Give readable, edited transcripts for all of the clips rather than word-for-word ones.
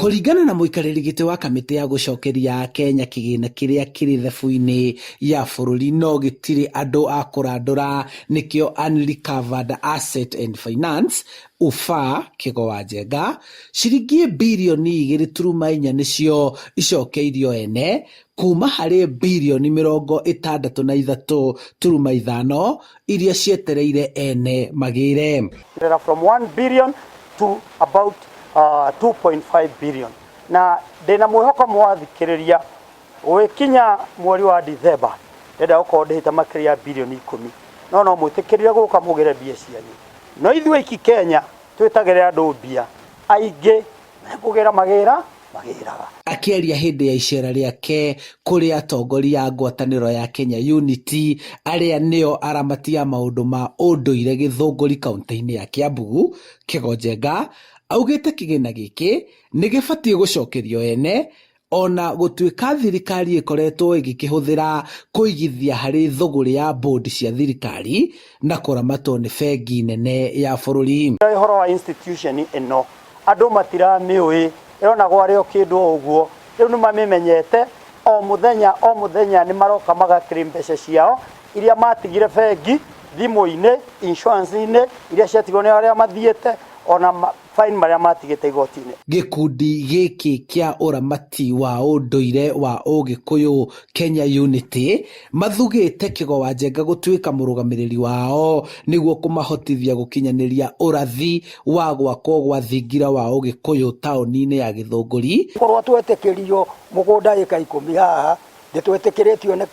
Kũringana na mũikarĩri gĩtĩ wa kamĩtĩ ya gũcokeria Akenya kĩgĩna kĩrĩa kĩrĩ thabu-inĩ ya bũrũri no gĩtirĩ andũ a kũrandũra nĩkĩo Unrecovered Asset and Finance UFA Kĩgo wa Njenga, ciringi birioni 2.4 nĩcio icokeirio ene kuma harĩ birioni 63.5 iria cietereire ene magĩre. From 1 billion to about 2.5 billion, na ndĩna mwĩhoko mwathikĩrĩria gũgĩkinya mweri wa Dithemba ndĩrenda gũkorwo ndĩhĩte makĩria ya birioni 10, no mwĩtĩkĩrire gũka mũgĩre mbia cianyu. No ithuĩ iki Kenya twĩtagĩrĩra andũ mbia aingĩ kũgĩra magĩra magĩraga. Akĩaria hĩndĩ ya icera rĩake kũrĩ atongoria a ngwatanĩro ya Kenya Unity arĩa nĩo aramati a maũndũ ma ũndũire Gĩthũngũri kaunti-inĩ ya Kiambu, Kĩgo Njenga augĩte kĩgĩna gĩkĩ nĩ gĩbatiĩ gũcokerio ene ona gũtuĩka thirikari ĩkoretwo ĩgĩkĩhũthĩra kũigithia harĩ thũgũrĩ ya bũndi cia thirikari na kũramatwo nĩ bengi nene ya bũrũri. Ũhoro wa institution ĩno andũ matiramĩũĩ, ĩronagwo arĩ o kĩndũ o ũguo. Rĩu nĩ mamĩmenyete, o mũthenya o mũthenya nĩ maroka magaclaim mbeca ciao iria matigire bengi, thimũ-inĩ, insurance-inĩ iria ciatigwo nĩ arĩa mathiĩte, ona fine marĩa matigĩte igoti-inĩ. Gĩkundi gĩkĩ kĩa ũramati wa ũndũire wa ũgĩkũyũ Kenya Unity mathugĩte Kĩgo wa Njenga gũtuĩka mũrũgamĩrĩri wao nĩguo kũmahotithia gũkinyanĩria ũrathi wa gwakwo gwa thingira wa ũgĩkũyũ taũni-inĩ ya Gĩthũngũri. Korwo twetĩkĩrio mũgũnda ĩka 10 haha, nĩtwetĩkĩrĩtio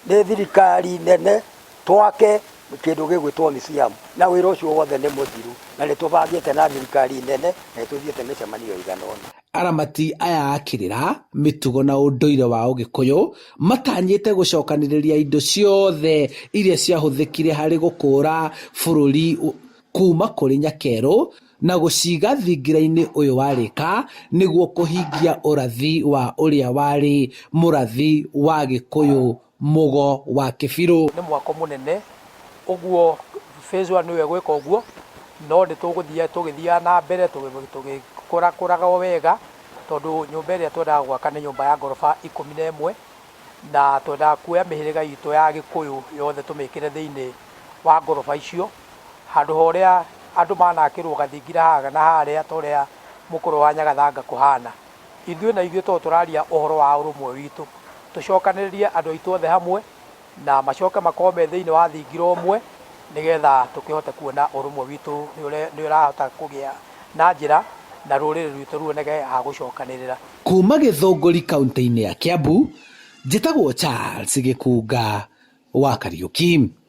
nĩ thirikari nene twake kĩndũ gĩgwĩtwo museum, na wĩra ũcio wothe nĩ mũthiru na nĩ tũbangĩte na thirikari nene na nĩ tũthiĩte mĩcemanio ĩigana ũna. Aramati aya a kĩrĩra, mĩtugo na ũndũire wa ũgĩkũyũ matanyĩte gũcokanĩrĩria indo ciothe iria ciahũthĩkire harĩ gũkũra bũrũri kuma kũrĩ nyakerũ na gũciga thingira-inĩ ũyũ wa Rĩka nĩguo kũhingia ũrathi wa ũrĩa warĩ mũrathi wa Gĩkũyũ Mũgo wa Kĩbirũ. Nĩ mwako mũnene ũguo phase 1 nĩyo ĩgwĩka ũguo, no nĩ tũgũthiĩ tũgĩthiaga na mbere tũgĩkũrakũraga o wega, tondũ nyũmba ĩrĩa twendaga gwaka nĩ nyũmba ya ngoroba 11, na twendaga kuoya mĩhĩrĩga itũ ya Gĩkũyũ yothe tũmĩkĩre thĩinĩ wa ngoroba icio, handũ ha ũrĩa andũ manakĩrwo gathingira haha na harĩa ta ũrĩa mũkũrũ wa Nyagathanga kũhana. Ithuĩ na ithuĩ tondũ tũraria ũhoro wa ũrũmwe witũ, tũcokanĩrĩrie andũ aitũ othe hamwe na macoke makorwo me thĩinĩ wa thingira ũmwe, nĩgetha tũkĩhote kuona ũrũmwe witũ nĩ ũrahota kũgĩa na njĩra na rũrĩrĩ rwitũ ruoneke ha gũcokanĩrĩra. Kuma Gĩthũngũri kaunti-inĩ ya Kiambu, njĩtagwo Charles Gĩkunga wa Kariũki.